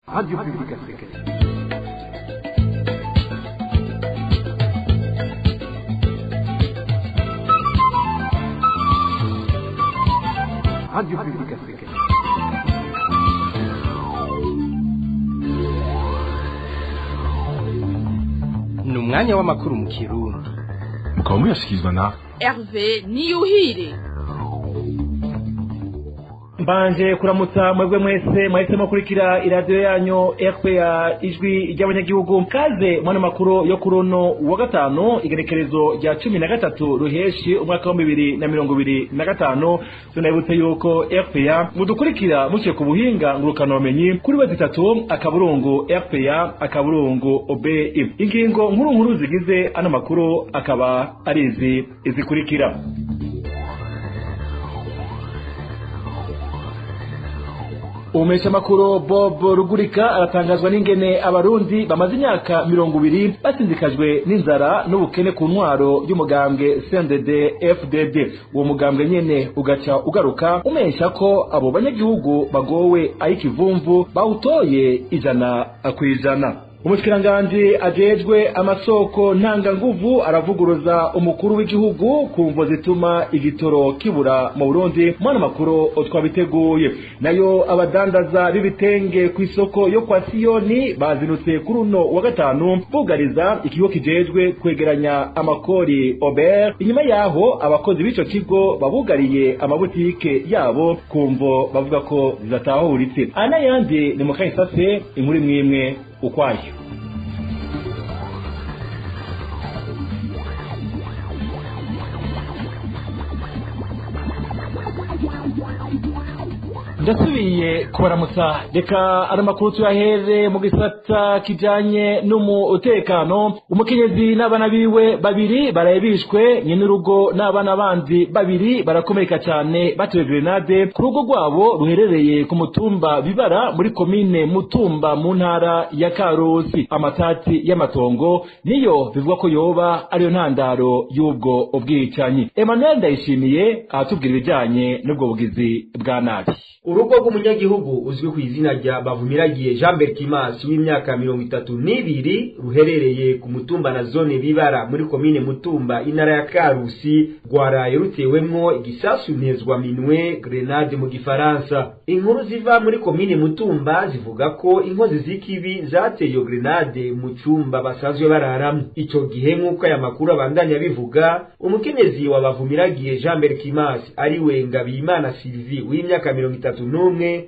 Radio Publique Africaine. Radio Publique Africaine. Ni umwanya w'amakuru mu Kirundi. Mukaba muyashyikirizwa na Hervé Niyuhire. Mbanje kuramutsa mwebwe mwese mwahisemo kurikira iradiyo yanyu RPA, Ijwi ry'Abanyagihugu. Kaze mwana makuru yo kuri uno wa gatanu, igerekerezo rya 13 Ruheshi umwaka wa 2025. Tunabutse yuko RPA mudukurikira muciye ku buhinga ngurukanobumenyi kuri wezi 3 akaburungu RPA akaburungu OBI. Ingingo nkuru nkuru zigize ano makuru akaba ari izi izikurikira: Umesha makuru Bob Rugurika aratangazwa n'ingene abarundi bamaze imyaka 20 basindikajwe n'inzara n'ubukene ku ntwaro y'umugambwe CNDD FDD. Uwo mugambwe nyene ugaca ugaruka umesha ko abo banyagihugu bagowe ayikivumvu bawutoye 100%. Umushikiranganji ajejwe amasoko ntanganguvu aravuguruza umukuru w'igihugu ku mvo zituma igitoro kibura mu Burundi. Mwana makuru twabiteguye. Nayo abadandaza b'ibitenge ku isoko yo kwa Siyoni bazinutse kuri uno wa gatanu bugariza ikigo kijejwe kwegeranya amakori Obert, inyuma yaho abakozi b'ico kigo babugariye amabutike yabo ku mvo bavuga ko zidatahuritse. Ana yandi ni mukayisase inkuru imwe ukwayo. Ndasubiye kubaramutsa. Reka ari amakuru tuyahere mu gisata kijanye n'umutekano. Umukenyezi n'abana biwe babiri baraye bishwe, nyenurugo n'abana bandi babiri barakomereka cyane batewe grenade ku rugo rwabo ruherereye ku mutumba Bibara muri komine Mutumba mu ntara ya Karusi. Amatati y'amatongo niyo bivugwa ko yoba ariyo ntandaro y'ubwo ubwicanyi. Emmanuel Ndayishimiye aratubwira ibijanye n'ubwo bugizi bwa nabi. Urugo rw'umunyagihugu uzwi ku izina rya Bavumiragiye Jean Berkimas w'imyaka 32 ruherereye ku mutumba na zone Bibara muri komine Mutumba, intara ya Karusi, rwaraye rutewemwo igisasu ntezwa minwe, grenade mu Gifaransa. Inkuru ziva muri komine Mutumba zivuga ko inkozi z'ikibi zateye iyo grenade mu cumba basanzwe bararamwo. Ico gihe, nk'uko aya makuru abandanya bivuga, umukenyezi wa Bavumiragiye Jean Berkimas ariwe Ngabiyimana Sylvie w'imyaka 31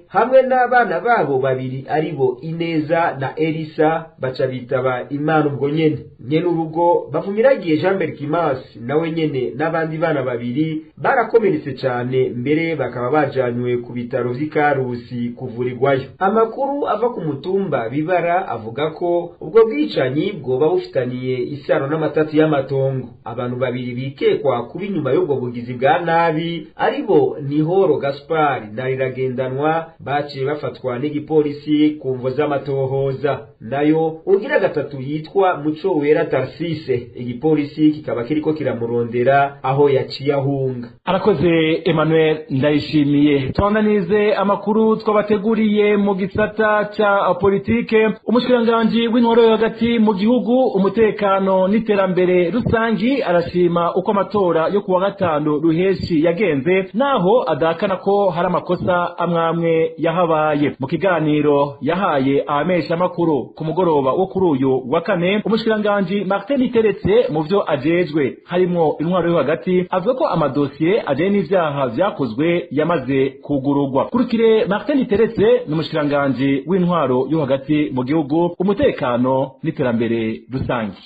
hamwe n'abana babo babiri aribo Ineza na Elisa baca bitaba Imana ubwo nyene. Nyene urugo Bavumiragiye Jean Berkimas nawe nyene n'abandi bana babiri barakomeretse cane, mbere bakaba bajanywe ku bitaro vy'i Karusi kuvurirwayo. Amakuru ava ku mutumba Bibara avuga ko ubwo bwicanyi bwoba bufitaniye isano n'amatati y'amatongo. Abantu babiri bikekwa kuba inyuma y'ubwo bugizi bwa nabi aribo Nihoro Gaspar na Riragendanwa baciye bafatwa n'igipolisi ku mvo z'amatohoza. Nayo ugira gatatu yitwa Muco Wera Tarsise, igipolisi kikaba kiriko kiramurondera aho yaciye ahunga. Arakoze Emmanuel Ndayishimiye. Twananize amakuru twabateguriye mu gisata ca politike. Umushikiranganji w'intwaro yo hagati mu gihugu, umutekano n'iterambere rusangi arashima uko amatora yo kuwa gatanu Ruheshi yagenze, naho adahakana ko hari amakosa amwamwe yahabaye. Mu kiganiro yahaye abamesha makuru ku mugoroba wo kuri uyu wa kane, umushikiranganji Martin Niteretse mu vyo ajejwe harimwo intwaro yo hagati avuga ko amadosiye ajanye n'ivyaha vyakozwe yamaze kugururwa. Kurikire Martin Niteretse n'umushikiranganji w'intwaro yo hagati mu gihugu, umutekano n'iterambere rusangi.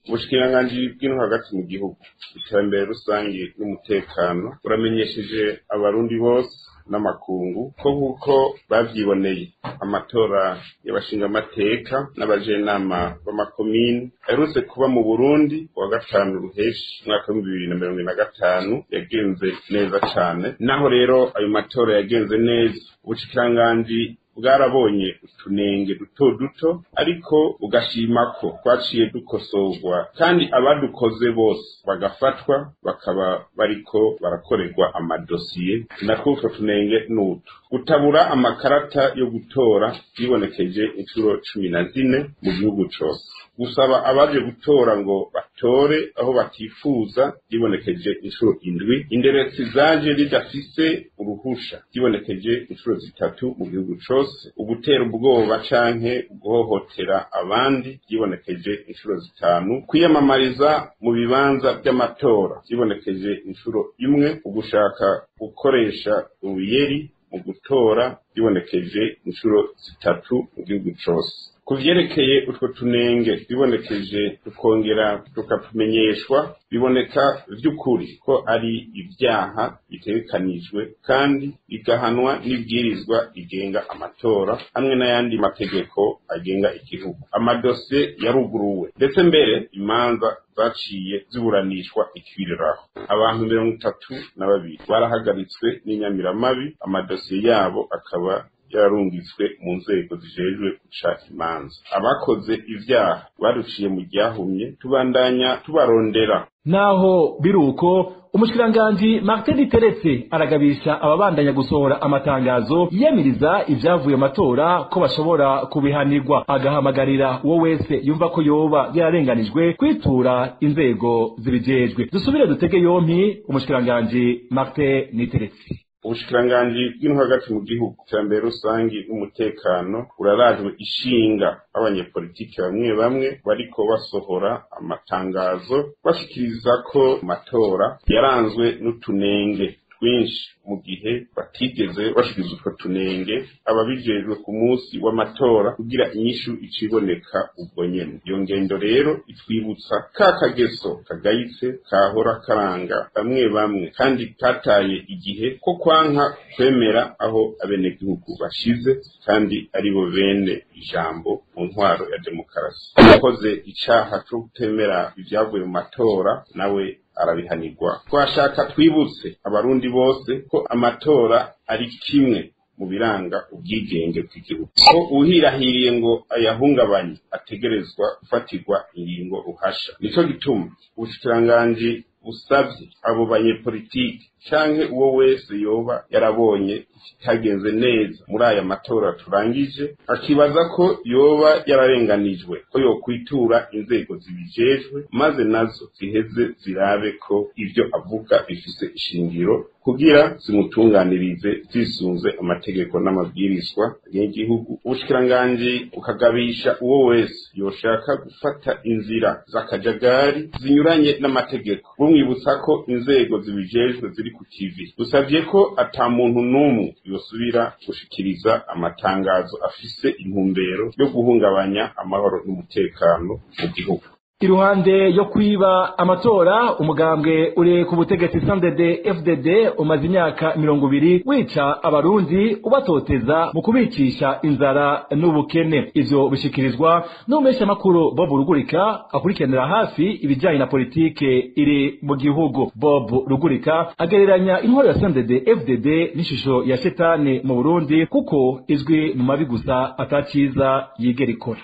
Ubushikiranganji bw'intwaro hagati mu gihugu, iterambere rusangi n'umutekano buramenyesheje abarundi bose n'amakungu ko nk'uko bavyiboneye amatora y'abashingamateka n'abajenama b'amakomine aherutse kuba mu Burundi kuwa gatanu Ruheshi umwaka w'2025 yagenze neza cane. Naho rero ayo matora yagenze neza, ubushikiranganji bwarabonye utunenge duto duto, ariko bugashima ko twaciye dukosorwa kandi abadukoze bose bagafatwa bakaba bariko barakorerwa amadosiye. Natwo utwo tunenge n'utu: gutabura amakarata yo gutora yibonekeje inshuro 14 mu gihugu cose, gusaba abaje gutora ngo batore aho batifuza yibonekeje inshuro 7, inderetsi zaje ridafise uruhusha yibonekeje inshuro 3 mu gihugu cose, ugutera ubwoba canke guhohotera abandi yibonekeje inshuro 5, kwiyamamariza mu bibanza by'amatora yibonekeje inshuro 1, ugushaka gukoresha ubuyeri mu gutora yibonekeje inshuro 3 mu gihugu cose. Kuvyerekeye utwo tunenge bibonekeje tukongera tukatumenyeshwa, biboneka vy'ukuri ko ari ibyaha bitegekanijwe kandi bigahanwa n'ibwirizwa rigenga amatora hamwe n'ayandi mategeko agenga igihugu. Amadosiye yaruguruwe ndetse mbere imanza zaciye ziburanishwa ikibiriraho. Abantu 32 barahagaritswe n'inyamiramabi, amadosiye yabo akaba yararungitswe mu nzego zijejwe guca imanza. Abakoze ivyaha baruciye mu ryahumye, tubandanya tubarondera. Naho biruko, umushikiranganji Martin Niteretse aragabisha ababandanya gusohora amatangazo yiyamiriza ivyavuye matora ko bashobora kubihanirwa, agahamagarira uwo wese yumva ko yoba yararenganijwe kwitura inzego zibijejwe. Dusubire dutege yompi umushikiranganji Martin Niteretse. Ubushikiranganji bw'intwaro hagati mu gihugu, iterambere rusangi n'umutekano urarajwe ishinga abanyepolitiki bamwe bamwe bariko basohora amatangazo bashikiriza ko amatora yaranzwe n'utunenge twinshi, mu gihe batigeze bashikiriza utwo tunenge ababijejwe ku munsi w'amatora kugira inyishu iciboneka ubwo nyene. Iyo ngendo rero itwibutsa ka kageso kagayitse kahora karanga bamwe bamwe kandi kataye igihe, ko kwanka kwemera aho abenegihugu bashize kandi aribo bene ijambo mu ntwaro ya demokarasi. Uwakoze icaha co kutemera ivyavuye mu matora nawe arabihanirwa. Twashaka twibutse abarundi bose ko amatora ari kimwe mu biranga ubwigenge bw'igihugu, ko uhirahiriye ngo ayahungabanye ategerezwa gufatirwa ingingo ruhasha. Nico gituma ubushikiranganji busavye abo banyepolitiki canke uwo wese yoba yarabonye ikitagenze neza muri aya matora turangije, akibaza ko yoba yararenganijwe, ko yokwitura inzego zibijejwe maze nazo ziheze zirabe ko ivyo avuga bifise ishingiro kugira zimutunganirize zisunze amategeko n'amabwirizwa y'igihugu. Ubushikiranganji bukagabisha uwo wese yoshaka gufata inzira z'akajagari zinyuranye n'amategeko, bumwibutsa ko inzego zibijejwe ziri ku kivi. Dusavye ko ata muntu n'umwe yosubira gushikiriza amatangazo afise intumbero yo guhungabanya amahoro n'umutekano mu gihugu. Iruhande yo kwiba amatora, umugambwe uri ku butegetsi CNDD FDD umaze imyaka 20 wica abarundi ubatoteza mu kubicisha inzara n'ubukene. Ivyo bishikirizwa n'umumenyesha makuru Bob Rugurika akurikiranira hafi ibijanye na politike iri mu gihugu. Bob Rugurika agereranya intwaro ya CNDD FDD n'ishusho ya shetani mu Burundi, kuko izwi mu mabi gusa ataciza yigera ikora.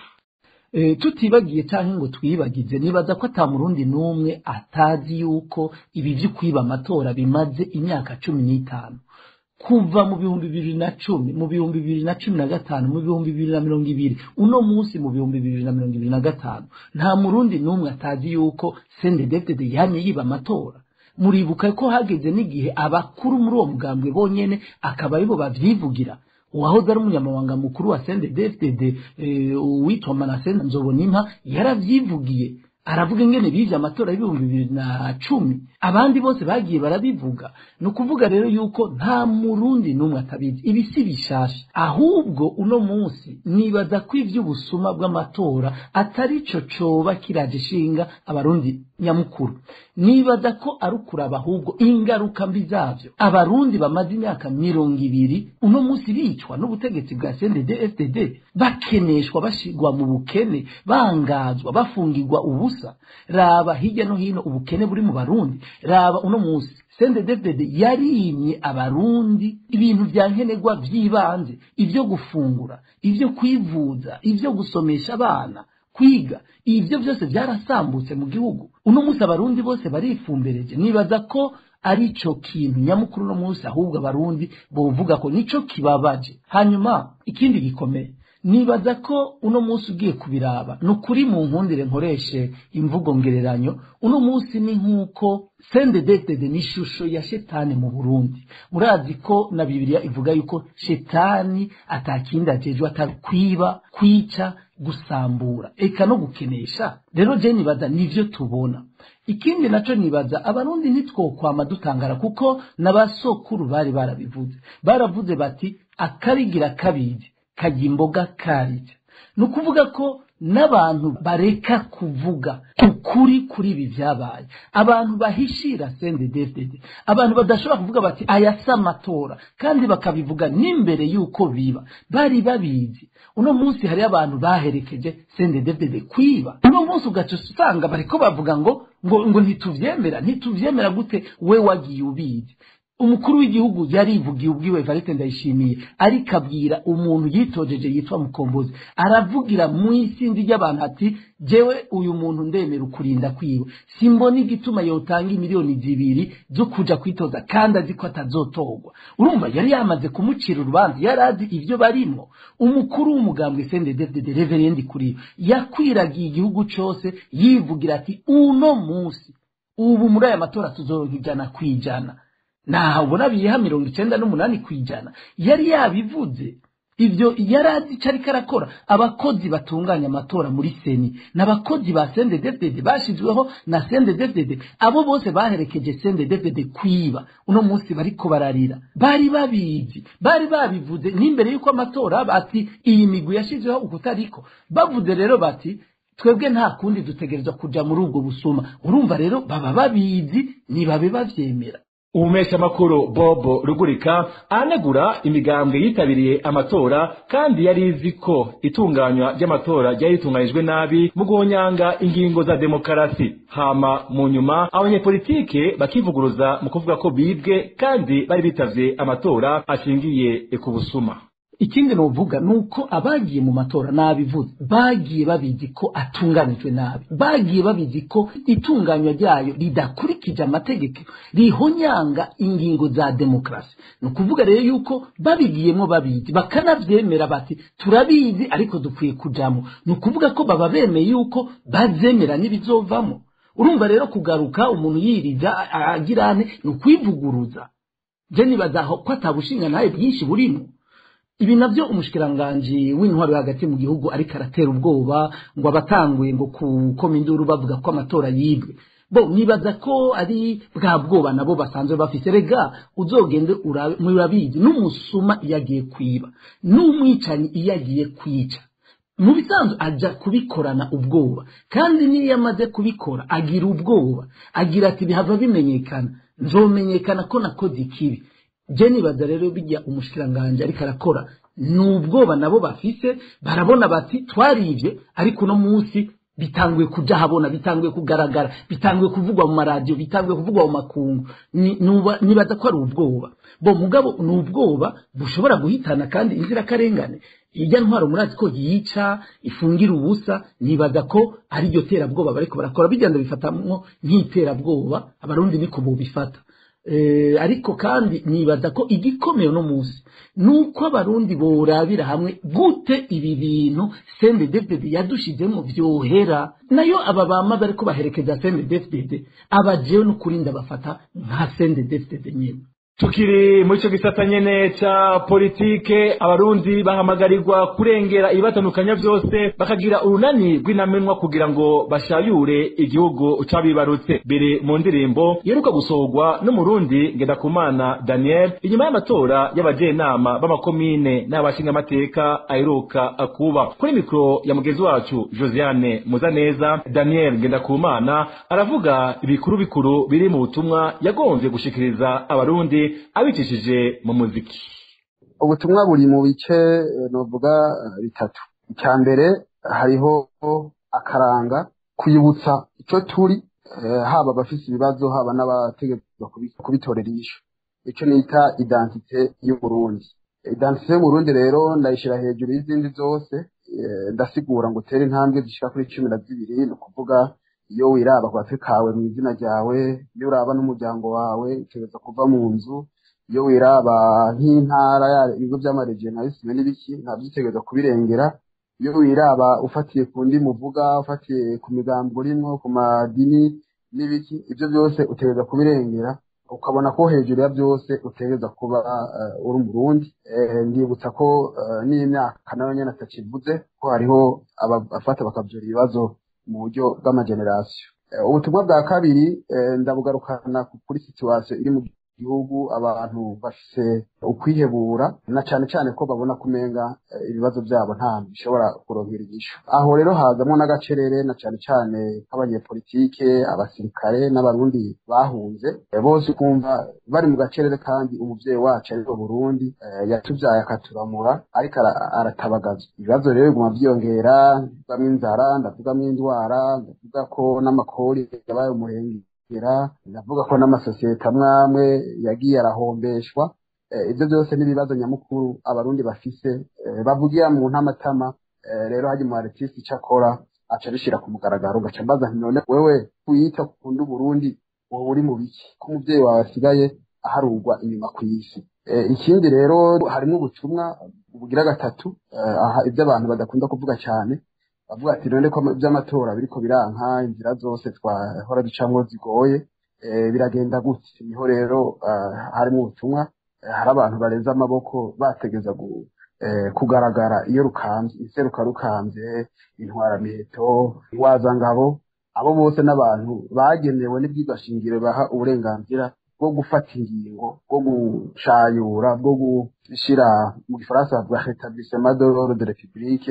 Tutibagiye canke ngo twibagize, nibaza ko ata murundi n'umwe atazi yuko ibi vyo kwiba amatora bimaze imyaka 15, kuva mu 2010, mu 2015, mu 2020, uno munsi mu 2025. Nta murundi n'umwe atazi yuko CNDD-FDD yamye yiba amatora. Muribuka ko hageze n'igihe abakuru muri uwo mugambwe bonyene akaba aribo bavyivugira. Uwahoze ari umunyamabanga mukuru wa CNDD-FDD uwitwa Manase Nzobonimpa yaravyivugiye, aravuga ingene bivye amatora y'2010, abandi bose bagiye barabivuga. Ni ukuvuga rero yuko nta murundi n'umwe atabizi, ibi si bishasha. Ahubwo uno munsi nibaza ko ivy'ubusuma bw'amatora atari co coba kiraje ishinga abarundi nyamukuru. Nibaza ko ari ukuraba ahubwo ingaruka mbi zavyo. Abarundi bamaze imyaka 20 uno munsi bicwa n'ubutegetsi bwa CNDD-FDD, bakeneshwa, bashigwa mu bukene, bangazwa, bafungirwa ubusa. Raba hirya no hino ubukene buri mu barundi. Raba uno munsi CNDD-FDD yarimye abarundi ibintu vya nkenerwa vy'ibanze, ivyo gufungura, ivyo kwivuza, ivyo gusomesha abana kwiga, ivyo vyose vyarasambutse mu gihugu. Uno munsi abarundi bose barifumbereje. Nibaza ko arico kintu nyamukuru no munsi, ahubwo abarundi bovuga ko nico kibabaje. Hanyuma ikindi gikomeye, nibaza ko uno munsi ugiye kubiraba, nukuri mu nkundire nkoreshe imvugo ngereranyo, uno munsi ni nkuko CNDD-FDD ni ishusho ya shetani mu Burundi. Murazi ko na Bibiliya ivuga yuko shetani atakindi ajejwe atari kwiba, kwica, gusambura, eka no gukenesha. Rero je nibaza nivyo tubona. Ikindi naco nibaza, abarundi ntitwokwama dutangara, kuko n'abasokuru bari barabivuze. Baravuze bati akarigira kabizi kajya imboga karije. Ni ukuvuga ko n'abantu bareka kuvuga ukuri kuri ibi vyabaye, abantu bahishira CNDD-FDD, abantu badashobora kuvuga bati aya si amatora, kandi bakabivuga n'imbere y'uko biba, bari babizi. Uno munsi hari abantu baherekeje CNDD-FDD kwiba. Uno munsi ugaca usanga bariko bavuga ngo ngo ntituvyemera. Ntituvyemera gute we wagiye ubizi? Umukuru w'igihugu yarivugiye ubwiwe, Evariste Ndayishimiye, ariko abwira umuntu yitojeje yitwa Mukombozi, aravugira mu isindi ry'abantu ati jewe uyu muntu ndemera ukurinda kwiwe, simbona igituma yotanga 2 miliyoni zo kuja kwitoza kandi azi ko atazotorwa. Urumva yari yamaze kumucira urubanza, yari azi ivyo barimwo. Umukuru w'umugambwe CNDD-FDD Reverend Kuriyo yakwiragiye igihugu cose yivugira ati uno munsi ubu muri aya matora tuzoronka 100%. Naho ubona biha 98%. Yari yabivuze ivyo, yari azi ico ariko arakora. Abakozi batunganya amatora muri CENI n'abakozi ba CNDD-FDD bashizweho na CNDD-FDD. Abo bose baherekeje CNDD-FDD kwiba, uno munsi bariko bararira. Bari babizi, bari babivuze n'imbere y'uko amatora aba, ati iyi migwi yashizweho ukutariko. Bavuze rero bati twebwe nta kundi, dutegerezwa kuja muri ubwo busuma. Urumva rero baba babizi, nibabe bavyemera. Umesha makuru Bobo Rugurika anegura imigambwe yitabiriye amatora kandi yari izi ko itunganywa ry'amatora ryari ritunganijwe nabi mu guhonyanga ingingo za demokarasi, hama mu nyuma abanyepolitike bakivuguruza mu kuvuga ko bibwe kandi bari bitavye amatora ashingiye ku busuma. Ikindi novuga nuko abagiye mu matora, nabivuze, bagiye babizi ko atunganijwe nabi, bagiye babizi ko itunganywa ryayo ridakurikije amategeko, rihonyanga ingingo za demokarasi. Ni ukuvuga rero yuko babigiyemo babizi, bakanavyemera bati turabizi ariko dukwiye kujamo, ni ukuvuga ko baba bemeye yuko bazemera n'ibizovamo. Urumva rero kugaruka umuntu yiriza agirane ni ukwivuguruza. Je nibaza ko atabushinga nawe bwinshi burimo. Ibi navyo umushikiranganji w'intwaro hagati mu gihugu ariko aratera ubwoba ngo abatanguye ngo kukoma induru bavuga ko amatora yibwe, bo nibaza ko ari bwa bwoba nabo basanzwe bafise. Rega uzogende murabizi, n'umusuma iyo agiye kwiba, n'umwicanyi iyo agiye kwica, mu bisanzwe aja kubikorana ubwoba, kandi n'iyo amaze kubikora agira ubwoba, agira ati bihava bimenyekana, nzomenyekana ko nakoze ikibi. Je nibaza rero bijya umushikiranganje ariko arakora ni ubwoba nabo bafise. Barabona bati twarivye, ariko uno munsi bitanguye kuja habona, bitanguye kugaragara, bitanguye kuvugwa mu maradiyo, bitanguye kuvugwa mu makungu. Nibaza ko ari ubwoba bo, mugabo ni ubwoba bushobora guhitana kandi inzirakarengane. Ijya ntwaro murazi ko yica, ifungira ubusa. Nibaza ko ari iryo terabwoba bariko barakora, bigenda bifatamwo nk'iterabwoba, abarundi niko bobifata. Ariko kandi nibaza ko igikomeye no munsi nuko abarundi borabira hamwe gute ibi bintu CNDD-FDD yadushizemo vyohera. Nayo aba bama bariko baherekeza CNDD-FDD, aba jewe n'ukuri bafata nka CNDD-FDD nyene. Tukiri muri ico gisata nyene ca politike, abarundi bahamagarirwa kurengera ibibatandukanya vyose, bakagira urunani rw'intamenwa kugira ngo bashayure igihugu cabibarutse. Biri mu ndirimbo iheruka gusohorwa n'umurundi Ngendakumana Daniel inyuma y'amatora y'abajenama b'amakomine n'abashingamateka aheruka kuba. Kuri mikoro ya mugenzi wacu Josiane Muzaneza, Daniel Ngendakumana aravuga ibikuru bikuru biri mu butumwa yagomvye gushikiriza abarundi abicishije mu muziki. Ubutumwa buri mu bice novuga bitatu. Icya mbere, hariho akaranga, kwibutsa icyo turi Haba abafise ibibazo, haba n'abategerezwa kubitorera inyishu, ico nita identité y'Uburundi. Identité y'Uburundi rero ndayishira hejuru y'izindi zose. Ndasigura ngo utere intambwe zishika kuri 12. Ni ukuvuga iyo wiraba ku gatwe kawe mu izina ryawe, iyo uraba n'umuryango wawe utegerezwa kuva mu nzu, iyo wiraba nk'intara, ibigo vy'amaregionalisme n'ibiki navyo utegerezwa kubirengera, iyo wiraba ufatiye ku ndimi uvuga, ufatiye ku migambo urimwo, ku madini n'ibiki, ivyo byose utegerezwa kubirengera, ukabona ko hejuru ya byose utegerezwa kuba uri Umurundi. Ndibutsa ko n'imyaka nayo nyene atakivuze ko hariho abafata bakavyura ibibazo mu buryo bw'amageneration. Ubutumwa bwa kabiri ndabugarukana kuri situation iri mu gihugu. Abantu bafise ukwihebura, na cane cane ko babona kumenga ibibazo byabo nta bishobora kuronkera inyishu. Aho rero hazamwo n'agacerere, na cane cane k'abanyepolitike, abasirikare n'abarundi bahunze bose, ukumva bari mu gacerere, kandi umuvyeyi wacu ari Burundi yatuvyaye akaturamura, ariko aratabagazwa. Ibibazo rero biguma vyiyongera. Ndavugamo inzara, ndavugamo indwara, ndavuga ko n'amakori yabaye umurengera, ndavuga ko n'amasosiyete amwe amwe yagiye arahombeshwa. Ibyo byose n'ibibazo nyamukuru abarundi bafise bavugira mu ntamatama. Rero hajya umu artiste icyo akora aca abishira ku mugaragaro. Ugaca mbaza nti: none wewe wiyita ukunda Uburundi, wowe uri mu biki ko umuvyeyi wawe asigaye aharugwa inyuma ku isi? Ikindi rero harimo ubutumwa bugira gatatu. Aha ibyo abantu badakunda kuvuga cyane, bavuga ati: none ko iby'amatora biriko biranka, inzira zose twahora ducamwo zigoye, biragenda gute? Niho rero harimo ubutumwa. Hari abantu barenze amaboko bategeza kugaragara iyo rukamvye, inseruka rukamvye, intwaramiheto, intwazangabo. Abo bose n'abantu bagenewe n'ibwirizwa shingiro baha uburenganzira bwo gufata ingingo, bwo gushayura, bwo gushira, mu gifaransa bavuga rétablissement de l'ordre république,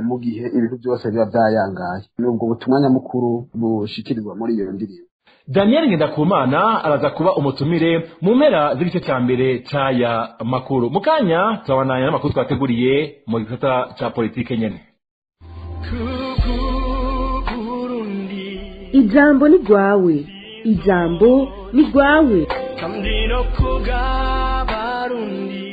mu gihe ibintu byose biba vyayangaye. Nubwo butumwa nyamukuru bushikirizwa muri iyo ndirimbo. Daniel Ngendakumana araza kuba umutumire mu mpera z'igice cya mbere c'aya makuru. Mu kanya turabandanya n'amakuru twateguriye mu gisata ca politike nyene. Ijambo ni rwawe, ijambo ni rwawe.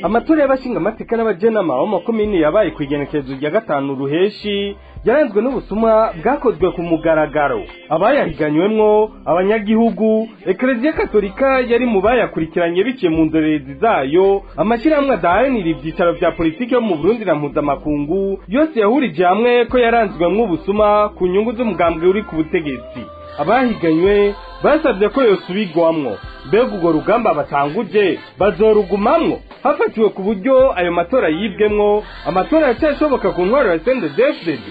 Amatora y'abashingamateka n'abajenama b'amakomini yabaye ku igenekerezo rya 5 ruheshi yaranzwe n'ubusuma bwakozwe ku mugaragaro. Abayahiganywemwo, abanyagihugu, Ekereziya Katolika yari mu bayakurikiranye biciye mu ndorerezi zayo, amashyirahamwe adaharanira ibyicaro vya politiki yo mu Burundi na mpuzamakungu, yose yahurije hamwe ko yaranzwemwo ubusuma ku nyungu z'umugambwe uri ku butegetsi. Abahiganywe basabye ko yosubigwamwo. Mbega urwo rugamba batanguje bazorugumamwo? Hafatiwe ku buryo ayo matora yibwemwo, amatora yacyashoboka ku ntwaro ya CNDD-FDD?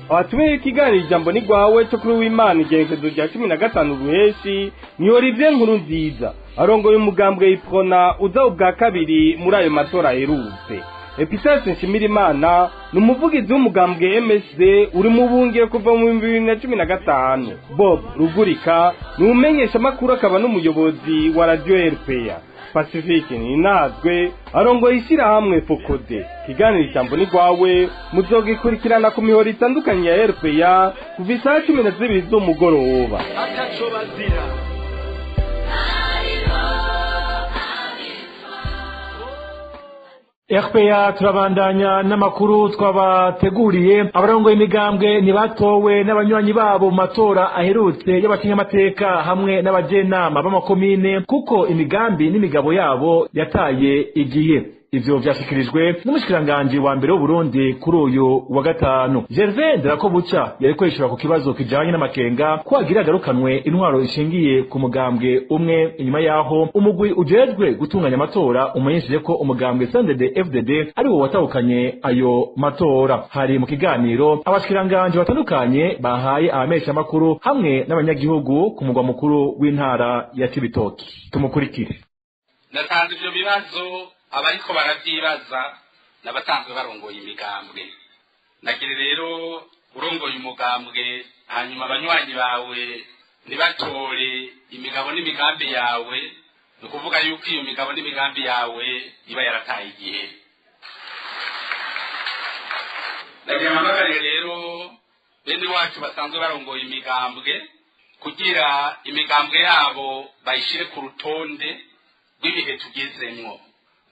Abatumiye ikiganiro Ijambo ni Rwawe cyo kuri w'Imana igenekerezo rya 15 ruheshi ni Olivier Nkurunziza, arongoye umugambwe Iprona uza ubwa kabiri muri ayo matora aherutse. Epitase Nshimirimana ni umuvugizi w'umugambwe MSD uri mu bungiro kuva mu 2015. Bob Rugurika ni umumenyeshamakuru akaba n'umuyobozi wa Radio RPA. Pacifique Ninazwe arongoye ishyirahamwe Fokode. Ikiganiro Ijambo ni Rwawe muzogikurikirana ku mihoro itandukanye ya RPA kuva isaha 12 z'umugoroba. RPA, turabandanya n'amakuru twabateguriye. Abarongoye imigambwe ntibatowe n'abanywanyi babo mu matora aherutse y'abashingamateka hamwe n'abajenama b'amakomine, kuko imigambi n'imigabo yabo yataye igihe. Ivyo vyashikirijwe n'umushikiranganji wa mbere w'Uburundi kuri uyu wa gatanu. Gervais Nderakobuca yariko yishura ku kibazo kijanye n'amakenga ko agira agarukanwe intwaro ishingiye ku mugambwe umwe, inyuma yaho umugwi ujejwe gutunganya amatora umenyesheje ko umugambwe CNDD FDD ari wo watahukanye ayo matora. Hari mu kiganiro abashikiranganji batandukanye bahaye abameshamakuru hamwe n'abanyagihugu ku mugwa mukuru w'intara ya Cibitoki. Tumukurikire. Natanze ivyo bibazo, abariko baravyibaza n'abasanzwe barongoye imigambwe. Nagira rero urongoye umugambwe, hanyuma abanywanyi bawe ntibatore imigabo n'imigambi yawe, ni ukuvuga yuko iyo migabo n'imigambi yawe iba yarataye igihe. Ndagira mpamagarire rero bene wacu basanzwe barongoye imigambwe kugira imigambwe yabo bayishyire ku rutonde rw'ibihe tugezemwo.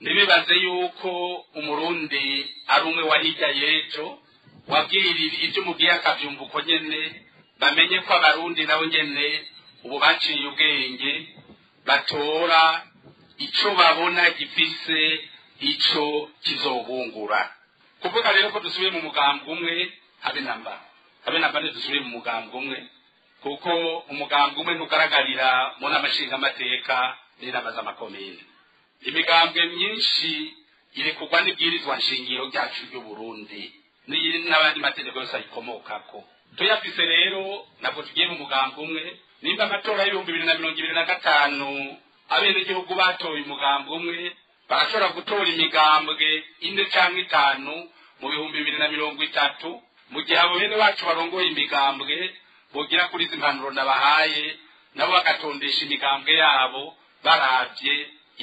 Ntibibaze yuko umurundi ari umwe wa hirya y'ejo wabwira ibyo umubwiye akabyumva uko nyene, bamenye ko abarundi nabo nyene ubu baciye ubwenge, batora ico babona gifise ico kizobungura. Kuvuga rero ko dusubiye mu mugambwe umwe, habe namba ntidusubiye mu mugambwe umwe, kuko umugambwe umwe ntugaragarira mu nama nshingamateka n'inama z'amakomine. Imigambwe myinshi irekurwa n'ibwirizwa nshingiro ryacu ry'Uburundi n'abandi mategeko yose ayikomokako. Tuyafise rero ntabwo tugiye mu mugambwe umwe. Nimba amatora y'2025 abenegihugu batoye umugambwe umwe, barashobora gutora imigambwe 4 canke 5 mu 2030, mu gihe abo bene bacu barongoye imigambwe bogira kuri izi mpanuro ndabahaye, nabo bagatondesha imigambwe yabo baravye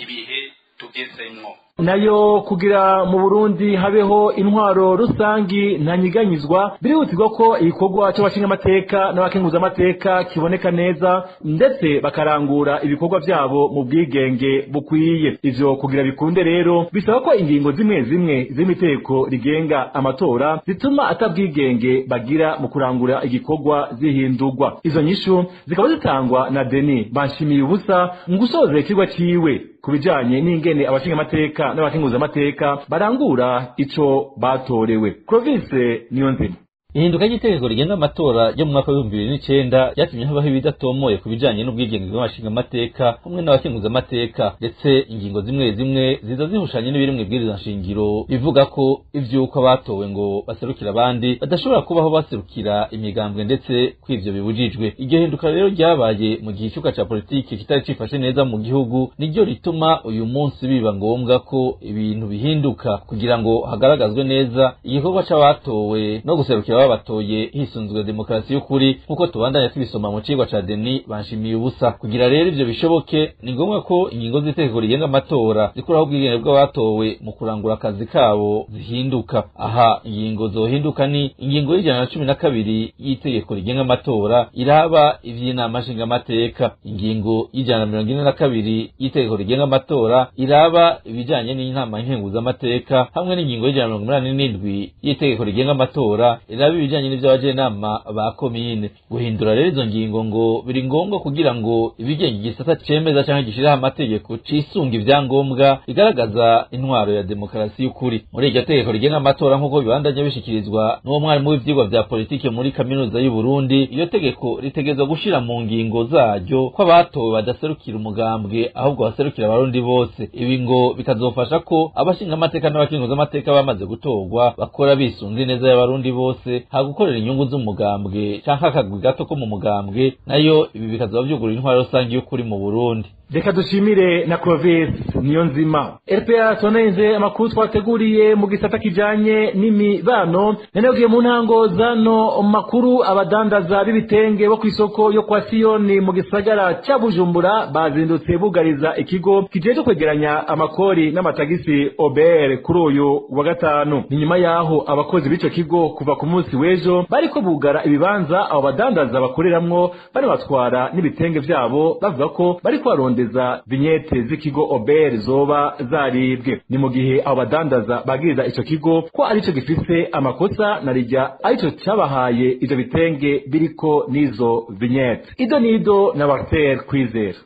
ibihe tugezemwo. Nayo kugira mu Burundi habeho intwaro rusangi ntanyiganyizwa, birihutirwa ko igikorwa cy'abashinga amateka n'abakenguza amateka kiboneka neza, ndetse bakarangura ibikorwa vyabo mu bwigenge bukwiye. Ivyo kugira bikunde rero bisaba ko ingingo zimwe zimwe z'imiteko rigenga amatora zituma atabwigenge bagira mu kurangura igikorwa zihindurwa. Izo nyishu zikaba zitangwa na Denis Banshimiye ubusa mu gusoza ikigwa ciwe kubijanye n'ingene abashinga amateka n'abakenguza amateka barangura ico batorewe. Clovis Niyonzima. Ihinduka ry'itegeko rigenga amatora yo mu mwaka wa 2009 ryatumye habaho ibidatomoye ku bijanye n'ubwigenge bw'abashinga amateka hamwe n'abakenguza amateka, ndetse ingingo zimwe zimwe ziza zihushanye n'ibiri mu ibwirizwa nshingiro bivuga ko ivy'uko abatowe ngo baserukira abandi badashobora kubaho baserukira imigambwe, ndetse ko ivyo bibujijwe. Iryo hinduka rero ryabaye mu gihe icuka ca politiki kitari cifashe neza mu gihugu, niryo rituma uyu munsi biba ngombwa ko ibintu bihinduka kugira ngo hagaragazwe neza igikorwa c'abatowe no guserukira batoye hisunzwe demokarasi y'ukuri, nkuko tubandanya tubisoma mu cigwa ca Denis Banshimiye ubusa. Kugira rero ivyo bishoboke ni ngombwa ko ingingo z'itegeko rigenga amatora zikuraho ubwigenge bw'abatowe mu kurangura akazi kabo zihinduka. Aha ingingo zohinduka ni ingingo y'112 y'itegeko rigenga amatora iraba ivy'inama nshingamateka, ingingo y'142 y'itegeko rigenga amatora iraba ibijanye n'inama nkenguzamateka, hamwe n'ingingo y'187 y'itegeko rigenga amatora iraba ibijanye n'ivy'abajenama ba komine. Guhindura rero izo ngingo ngo biri ngombwa kugira ngo ibigenga igisata cemeza canke gishiraho amategeko cisunga ivyangombwa bigaragaza intwaro ya demokarasi y'ukuri. Muri iryo tegeko rigenga amatora nk'uko bibandanya bishikirizwa n'uwo mwarimu w'ivyigwa vya politike muri kaminuza y'u Burundi, iyo tegeko ritegezwa gushira mu ngingo zaryo ko abatowe badaserukira umugambwe ahubwo baserukira abarundi bose. Ibi ngo bikazofasha ko abashinga amateka n'abakenguza amateka bamaze gutorwa bakora bisunze ineza y'abarundi bose, ha gukorera inyungu z'umugambwe canke akagwi gato ko mu mugambwe. Nayo ibi bikazoba vyugurura intwaro rusange y'ukuri mu Burundi. Reka dushimire na Clovis Niyonzima. RPA tonenze amakuru twateguriye mu gisata kijanye n'imibano. Nenebwiye mu ntango zano makuru abadandaza b'ibitenge bo kw'isoko yo kwa Siyoni mu gisagara ca Bujumbura bazindutse bugariza ikigo kijeje kwegeranya amakori n'amatagisi OBR kuri uyu wa gatanu. Ni nyuma yaho abakozi b'ico kigo kuva ku munsi w'ejo bariko bugara ibibanza abo badandaza bakoreramwo, bari batwara n'ibitenge vyabo, bavuga ko bariko barondeza vinyete z'ikigo OBR zoba zaribwe. Ni mu gihe abo badandaza bagiriza ico kigo ko arico gifise amakosa na rijya arico cabahaye ivyo bitenge biriko n'izo vinyete. Ido nido na Walter Kwizera.